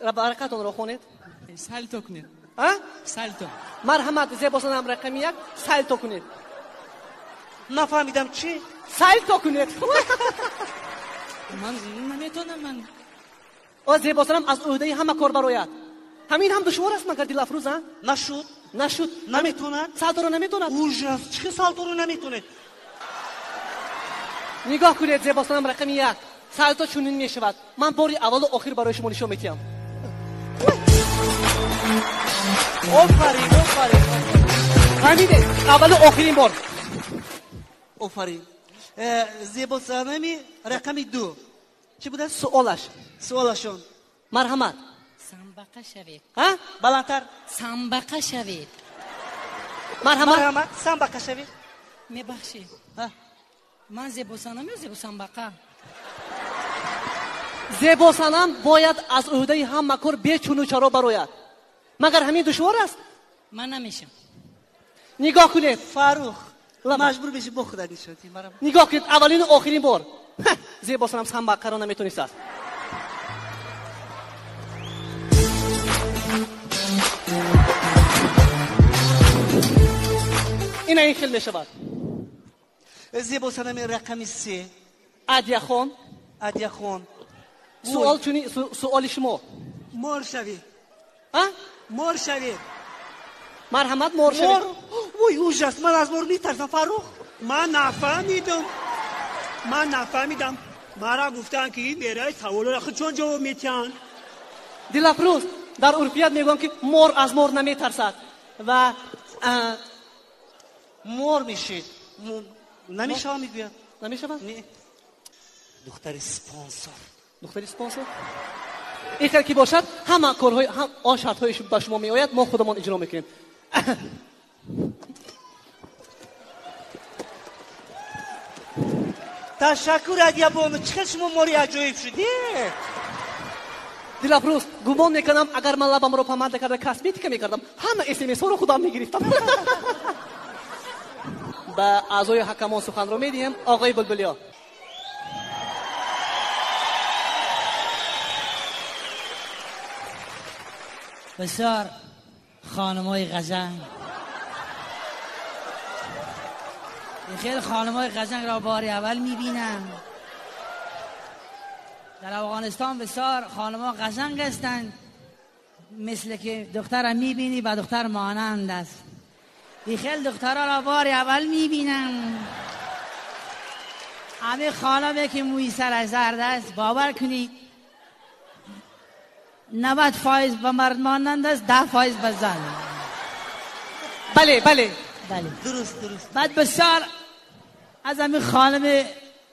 Варақатонро хонед. Сальто кунед. А? Сальто. Марҳамат, зебосанам рақами 1, сальто кунед. Нафаҳмидам, чӣ? Сальто кунед. Ман наметонам, ман. О, зебосанам аз ӯҳдаи ҳама кор барояд. Ҳамин ҳам душвор аст, магар Дилафрӯз, а? Нашуд. Нашуд. Наметонад. Салторо наметонад. Ужас, чӣ салторо наметонед? Нигоҳ кунед, зебосанам рақами 1. Салто чунин мешавад. Ман бори аввалу охир барои шумо нишон медиҳам. Офарин, офарин. Фаҳмидед? Аввалу охирин бор. Офарин. Зебосанами рақами 2. Чӣ будааст? Суолаш. Суолашон. Марҳамат. Самбақа шавед. Ҳа? Баландтар. Самбақа шавед. Марҳамат. Марҳамат, самбақа шавед. Мебахшед. Ҳа? Ман зебосанам ё зебосамбақа? Зебосанам бояд аз ӯҳдаи ҳама кор бечуну чаро барояд. Магар ҳамин душвор аст? Ман намешам. Нигоҳ кунед. Фарух, маҷбур мешӣ бо худат нишон диҳӣ. Марҳамат. Нигоҳ кунед, аввалину охирин бор. Зебосанам самбақаро наметонистааст. Ина ин хел мешавад. Зебосанами рақами 3. Адияхон. Адияхон. Суол чуни, суоли шумо. Мор шавед. А? Мор шавед. Марҳамат, мор шавед. Мор? Вой, ужас, ман аз мор метарсам, Фарух. Ман нафаҳмидам. Ман нафаҳмидам. Мара гуфтанд, ки ин мераи саволро худшон ҷавоб медиҳанд. Дилафрӯз, дар урфият мегӯям, ки мор аз мор наметарсад. Ва мор мешед. Намешавад, мегӯяд. Намешавад? Не. Духтари спонсор. Духтари спонсор? Ин хел ки бошад, ҳама корҳои, он шартҳое ба шумо меояд, мо худамон иҷро мекунем. Ташаккур, Адиябону. Чӣ хел шумо мори аҷоиб шудед? Дилафрӯз, гумон мекунам, агар ман лабамро помада карда косметика мекардам, ҳама смсҳоро худам мегирифтам. Ба аъзои ҳакамон суханро медиҳем. Оғои Булбулиё. بسیار خانمای قشنگ، خیلی خانمای قشنگ را بار اول میبینم. در افغانستان بسیار خانم‌ها قشنگ هستند، مثل که دخترم میبینی با دختر مانند است. این خیلی دخترها را بار اول میبینم. همه خانمه که موی سر زرد است، باور کنید 90% به مرد مانند است، 10% به زن. بله بله بله، درست درست. بعد بسیار از همین خانم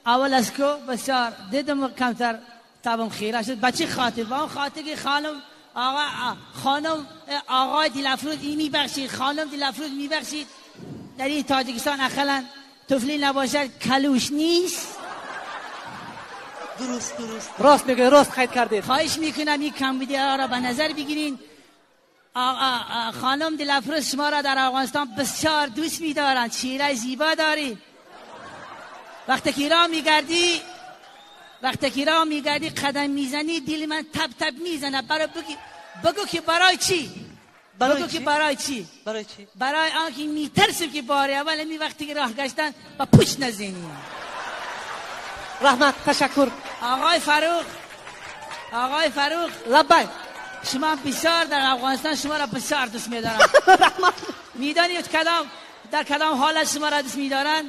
اول از کو بسیار دیدم کمتر تبم خیره شد. بچه خاطر با اون خاطر که خانم آقا، خانم آقای دلافروز این میبخشید، خانم دلافروز میبخشید، در این تاجیکستان اخلا طفلی نباشد کلوش نیست. درست درست، راست میگه، راست قید کردید. خواهش میکنم این کمبودی ها را به نظر بگیرین. خانم دلافروز شما را در افغانستان بسیار دوست میدارند، چهره زیبا داری. وقتی که راه میگردی، وقتی که راه میگردی قدم میزنی دل من تپ تپ میزنه. برای بگو که برای چی؟ بگو که برای چی؟ برای چی؟ برای آنکه میترسم که باری اول می وقتی که راه گشتن با پشت نزنی. رحمت، تشکر. آقای فاروق، آقای فاروق لبای، شما بسیار در افغانستان شما را بسیار دوست میدارم. رحمت. میدانید کدام در کدام حالت شما را دوست میدارند؟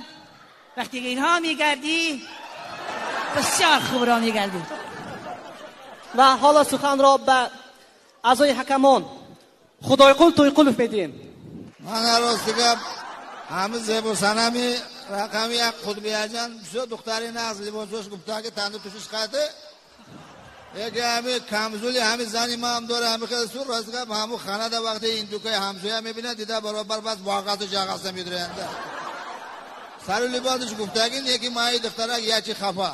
وقتی که اینها میگردی بسیار خوب را میگردی. و حالا سخن را به اعضای حکمان خدایقل تویقلف میدیم. من راستی گپ همه زیبا صنمی رقمی یک قطبیجان بسیار دختری نغز لباسش گفته که تنده توشش قطعه یکی همه کمزولی همه زنی ما هم داره همه خیلی سور. راستی گپ همو خانه در وقتی این دوکای همسایه میبینه دیده برابر بس واقعات و جاقاسه میدرنده سر لباسش گفته که یکی مایی دخترک یکی خفا.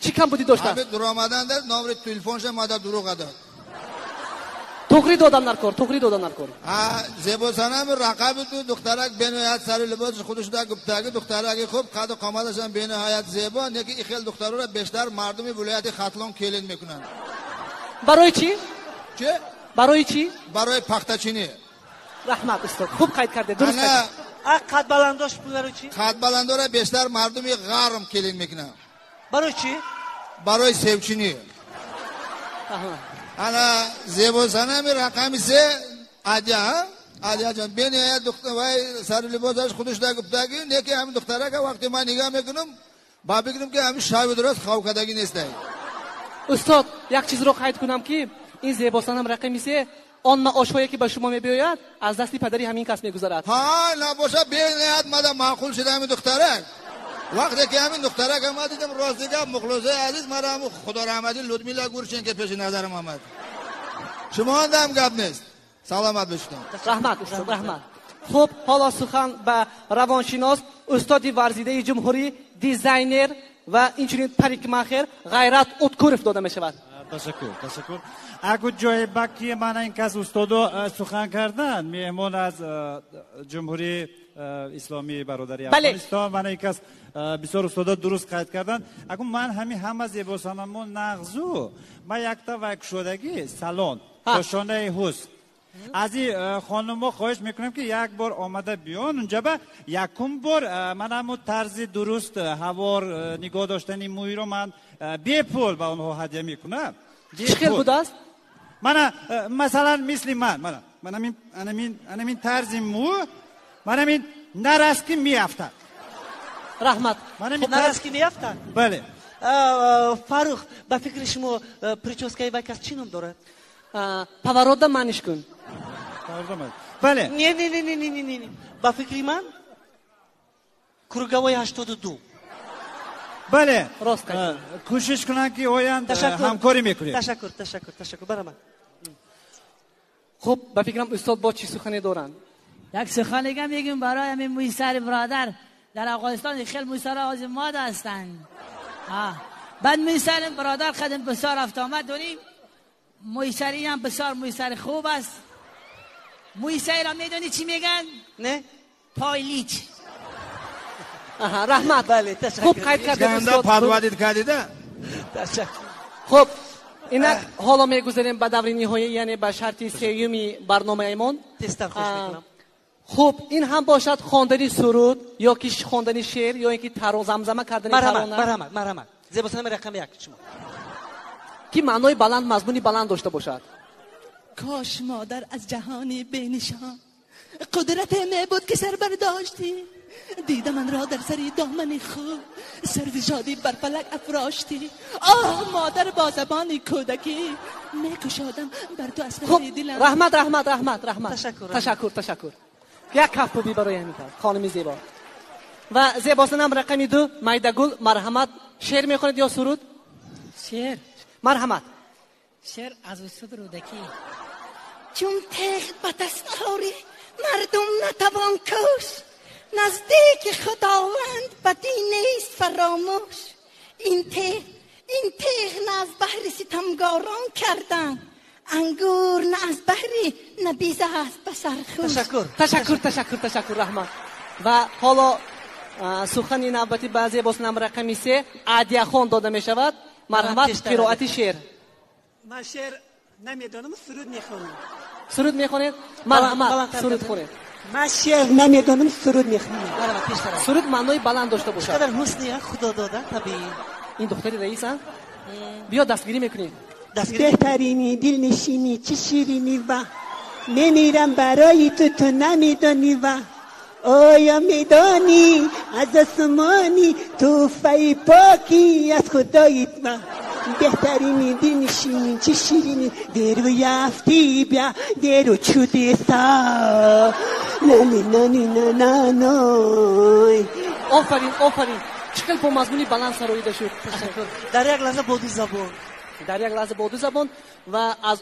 چی کم بودی داشتن؟ همه در آمدن در نامر تلفنش مادر دروغ داد. توقری دادن نکار، توقری دادن نکار. زیبا صنم رقم تو دخترک بنهایت سر لباسش خودش دا گفته که دخترک خوب قد و قامتش هم بنهایت زیبا. یکی این خیلی دخترها را بیشتر مردم ولایت ختلان کلین میکنن. برای چی؟ Чӣ? Барои чӣ? Барои пахтачинӣ. Раҳмат устод, хуб қайд кардед, дуруст қайд. А қадбаландош барои чӣ? Қадбаландора бештар мардуми ғарм келин мекунанд. Барои чӣ? Барои себчинӣ. Ана зебосанами рақами се Адя, Адя ҷон, бениҳоят духтар вай сари либосаш худаш дагуфтаги, неки ҳамин духтарака вақте ман нигоҳ мекунам, ба бигирам ки ҳамин шаби дурост хавкадаги нестай. Устод, як чизро қайд кунам ки ин зебосанам рақами се он маошҳое ки ба шумо мебиёяд аз дасти падари ҳамин кас мегузарад. Ҳа, набоша бениҳоят мада маъқул шуда ҳамин духтарак. Вақте ки ҳамин духтарака ма дидам, рости гап, мухлисои азиз, мара ҳамун худораҳматӣ Людмила Гурченко пеши назарам омад. Шумоандам гап нест. Саломат бошед. Раҳмат устод, раҳмат. Хуб, ҳоло сухан ба равоншинос, устоди варзидаи ҷумҳурӣ, дизайнер ва инчунин парикмахер Ғайрат Уткуров дода мешавад. Ташаккур, ташаккур. Аку ҷои баки мана ин кас устодо сухан кардан, меҳмон аз Ҷумҳурии Исломии Бародари Афғонистон, мана ин кас бисёр устодо дуруст қайд кардан. Аку ман ҳамин ҳама зебосанамо нағзу, ман якта вай кушодагӣ салон, кошонаи ҳусн. Аз ин хонумо хоҳиш мекунам ки як бор омада биён унҷа ба якум бор ман ҳамун тарзи дуруст ҳавор нигоҳ доштани мӯйро ман бепул ба онҳо ҳадя мекунам. Чӣ хел будааст? Мана масалан мисли ман, мана анамин тарзи мӯ, манамин нараст ки меафтад. Раҳмат. Нараст ки меафтад? Бале. Фарух, ба фикри шумо прическаи вай кас чӣ ном дорад? Паварода маниш кун. Бале. Не, не, не, не, не, не, не. Ба фикри ман круговой 82. Бале. Рост. Кӯшиш кунанд ки оянд ҳамкорӣ мекунем. Ташаккур, ташаккур, ташаккур. Барамад. Хуб, ба фикрам устод бо чӣ сухане доранд? Як сухане мегӯем барои ҳамин мӯи сари бародар. Дар Афғонистон хеле мӯи сарҳо ҳозир мода ҳастанд. Баъд мӯи сари бародар қадим бисёр рафт омад дорем. Мӯи сари ҳам бисёр мӯи сари хуб аст. Мӯи сариро медонӣ чӣ мегӯянд? Не? Пойлич. Аҳа, раҳмат. Бале, ташаккур. Хуб қайд кардед устод. Парвадид кардида? Ташаккур. Хуб, инак ҳоло мегузарем ба даври ниҳоӣ, яъне ба шарти сеюми барномаамон. Тезтар хоҳиш мекунам. Хуб, ин ҳам бошад хондани суруд ё ки хондани шеър ё ин ки замзама кардани тарона. Марҳамат, марҳамат. Зебосанами рақами як шумо. Ки маънои баланд, мазмуни баланд дошта бошад. Кош модар аз ҷаҳони бенишон қудрате мебуд ки сар бардоштӣ, дида манро дар сари домани худ сарви жодӣ бар фалак афроштӣ. Оҳ модар, бо забони кӯдакӣ мекушодам бар ту аз сари дилам. Раҳмат, раҳмат, раҳмат, раҳмат. Ташаккур, ташаккур, ташаккур. Як кафкӯбӣ барои ҳамин кас, хонуми зебо. Ва зебосанам рақами ду Майдагул, марҳамат, шеър мехонед ё суруд? Шеър. Марҳамат. Шеър аз устод Рӯдакӣ. Чун теғ ба даст орӣ мардум натавон куш, наздики Худованд бадӣ нест фаромӯш. Ин теғ на аз баҳри ситамгорон кардан, ангур на аз баҳри набиз аст ба сархӯш. Ташаккур, ташаккур, ташаккур, ташаккур, раҳмат. Ва ҳоло сухани навбатӣ ба зебосанам рақами се Адияхон дода мешавад. Марҳамат, қироати шеър. Ман шеър намедонам, суруд мехонам. Суруд мехонед? Марҳамат, суруд хонед. Ман шеър намедонам, суруд мехонам. Суруд маънои баланд дошта бошад. Чӣ қадар ҳусни худо дода табиӣ. Ин духтари раис, а? Биё дастгирӣ мекунем. Беҳтарини дилнишинӣ, чӣ ширинӣ ва мемирам барои ту, ту намедонӣ ва оё медонӣ аз осмонӣ тӯҳфаи покӣ аз худои ва беҳтарини дилнишинӣ, чӣ ширинӣ, деру яфтӣ бия деру чудеса нани нани нананой. Офарин, офарин. Чӣ хел бо мазмуни баланд сароида шуд. Ташаккур. Дар як лаҳза бо ду забон. Дар як лаҳза бо ду забон. Ва аз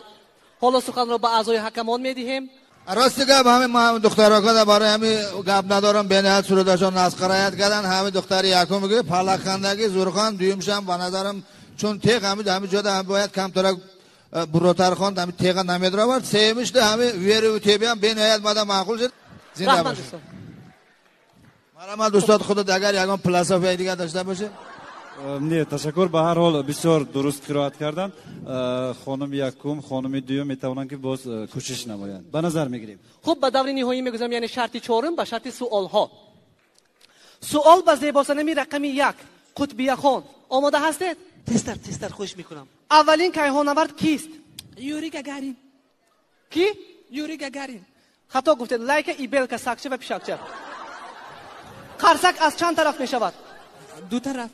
ҳоло суханро ба аъзои ҳакамон медиҳем. Рости гап, ҳамин ман духтарока барои ҳамин гап надорам, бениҳоят сурудашон насқараят кардан. Ҳамин духтари якум мегӯяд палакхандаги Зурхон, дуюмшам ба назарам чун теғ ҳамин ҷода бояд камтарак буротар хонд, ҳамин теға намедаровард. Сеюмишда ҳамин веру тебиам бениҳоят мада маъқул шуд. Зинда бошед. Марҳамат устод, худат агар ягон философияи дигар дошта бошед. Не, ташаккур. Ба ҳар ҳол бисёр дуруст қироат карданд. Хонуми якум, хонуми дуюм метавонанд ки боз кӯшиш намоянд. Ба назар мегирем. Хуб, ба даври ниҳоӣ мегузарем, яъне шарти чорум ба шарти суолҳо. Суол ба зебосанами рақами 1 Қутбияхон. Омода ҳастед? Тезтар, тезтар, хоҳиш мекунам. Аввалин кайҳоннавард кист? Юрий Гагарин. Ки? Юрий Гагарин. Хато гуфтед. Лайка и белка, сагча ва пишакча. Қарсак аз чанд тараф мешавад? Ду тараф.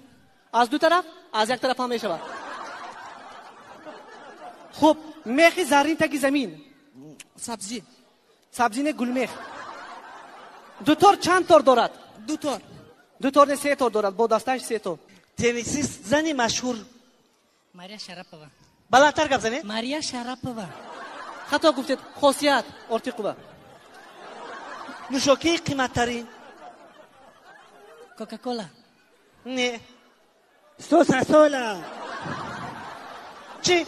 Аз ду тараф? Аз як тараф ҳам мешавад. Хуб, мехи заррин таги замин. Сабзӣ. Сабзӣ не, гулмех. Дутор чанд тор дорад? Ду тор. Ду тор не, се тор дорад. Бо дасташ се тор. Теннисист зани машҳур. Мария Шарапова. Баландтар гап занед. Мария Шарапова. Хато гуфтед. Хосият Ортиқова. Нӯшокии қиматтарин. Кока-кола. Не. Сосасола. Чӣ?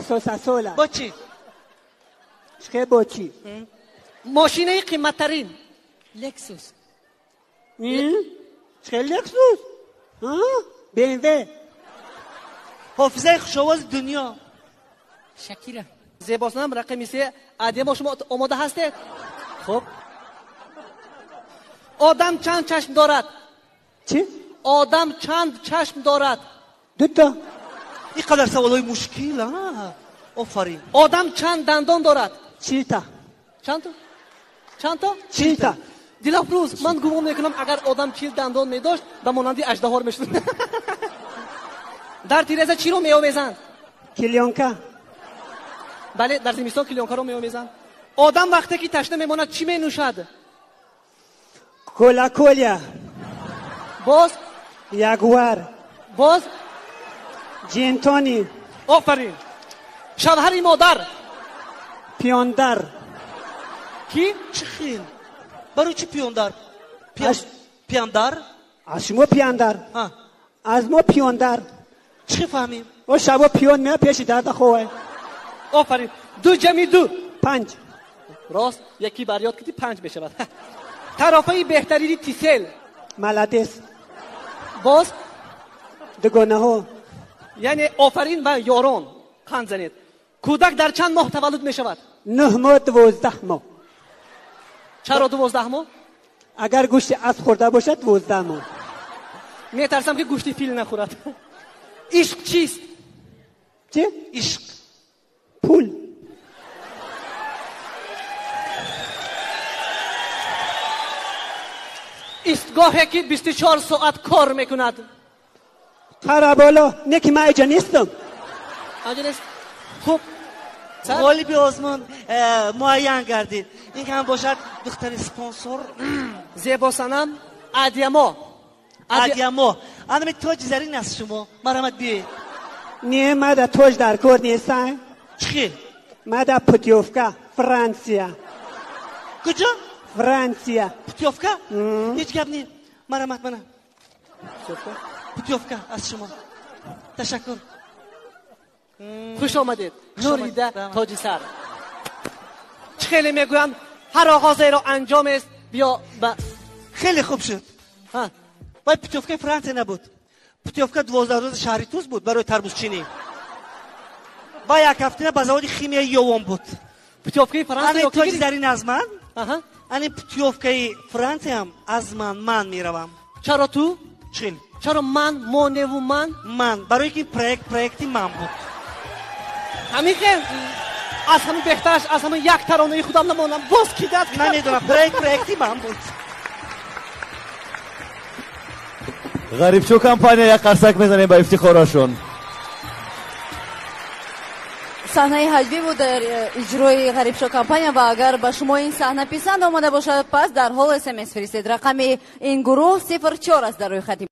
Сосасола. Бо чӣ? Чӣ бо чӣ? Мошинаи қиматтарин. Лексус. Чӣ Лексус? БМВ. Ҳофизаи хушовози дунё. Шакира. Зебосанам рақами 3 Адемо, шумо омода ҳастед? Хуб. Одам чанд чашм дорад? Чӣ? Одам чанд чашм дорад? Дута. Ин қадар саволҳои мушкил, а? Офарин. Одам чанд дандон дорад? Чилта. Чанд то? Чанд то? Чилта. Дилафрӯз, ман гумон мекунам, агар одам 40 дандон медошт, ба монанди аждаҳор мешуд. Дар тиреза чиро меомезанд? Клеёнка. Бале, дар зимистон клеёнкаро меомезанд. Одам вақте ки ташна мемонад, чӣ менӯшад? Кола-кола. Боз? Ягуар. Боз? Джинтони. Офарин. Шавҳари модар. Пиондар. Ки? Чӣ хел? Барои чӣ пиондар? Пиондар? Аз шумо пиондар. Аз мо пиондар. Чӣ фаҳмим? О шабо пион меа пеши дарда ховай. Офарин. 2 ҷамъи 2. 5. Рост, яки барёд кардӣ, 5 мешавад. Тарофаи беҳтарини Тисел. Молодец. Боз? Дугонаҳо. Яъне офарин ва ёрон. Қанд занед. Кӯдак дар чанд моҳ таваллуд мешавад? 9 моҳ, 12 моҳ. Чаро 12 моҳ? Агар гӯшти асп хӯрда бошад, 12 моҳ. Метарсам ки гӯшти фил нахӯрад. Ишқ чист? Чӣ? Ишқ. Пул. Истгоҳе ки 24 соат кор мекунад. Қара боло, не ки ман иҷа нестам. Аҷа нест. Хуб. Ғолиби озмун муайян гардид. Ин ҳам бошад духтари спонсор. Зебосанам Адиямо. Адиямо. Анами тоҷи зарин аст шумо. Марҳамат биёед. Не, ман дар тоҷ дар кор нестам. Чӣ хел? Ман дар путёвка, Франсия. Куҷо? Франсия. Путёвка? Ҳеҷ гап не. Марҳамат мана. Путёвка аз шумо. Ташаккур. Хуш омадед. Нурида тоҷи сар. Чӣ хеле мегӯянд, ҳар оғозеро анҷом аст. Биё ба хеле хуб шуд. Вай путёвкаи Франсия набуд. Путёвка 12 рӯза шаҳри Тус буд барои тарбузчинӣ. Ва як ҳафтина ба заводи химияи Ёвон буд. Путёвкаи Франсия ани тоҷи зарин аз ман? Ани путёвкаи Франсиям аз ман меравам. Чаро ту? Чил. Чаро ман, мо неву ман? Ман. Барои ки проект проекти ман буд. Ҳамин хел? Аз ҳамин беҳтараш, аз ҳамин як таронаи худам намонам. Боз ки дад кард? Намедонам, проект проекти ман буд. Ғарибшо компания як қарсак мезанем ба ифтихорашон. Саҳнаи ҳаҷвӣ буд дар иҷрои Ғарибшо компания ва агар ба шумо ин саҳна писанд омада бошад, пас дар ҳол СМС фиристед. Рақами ин гурӯҳ 04 аст дар рӯйхати.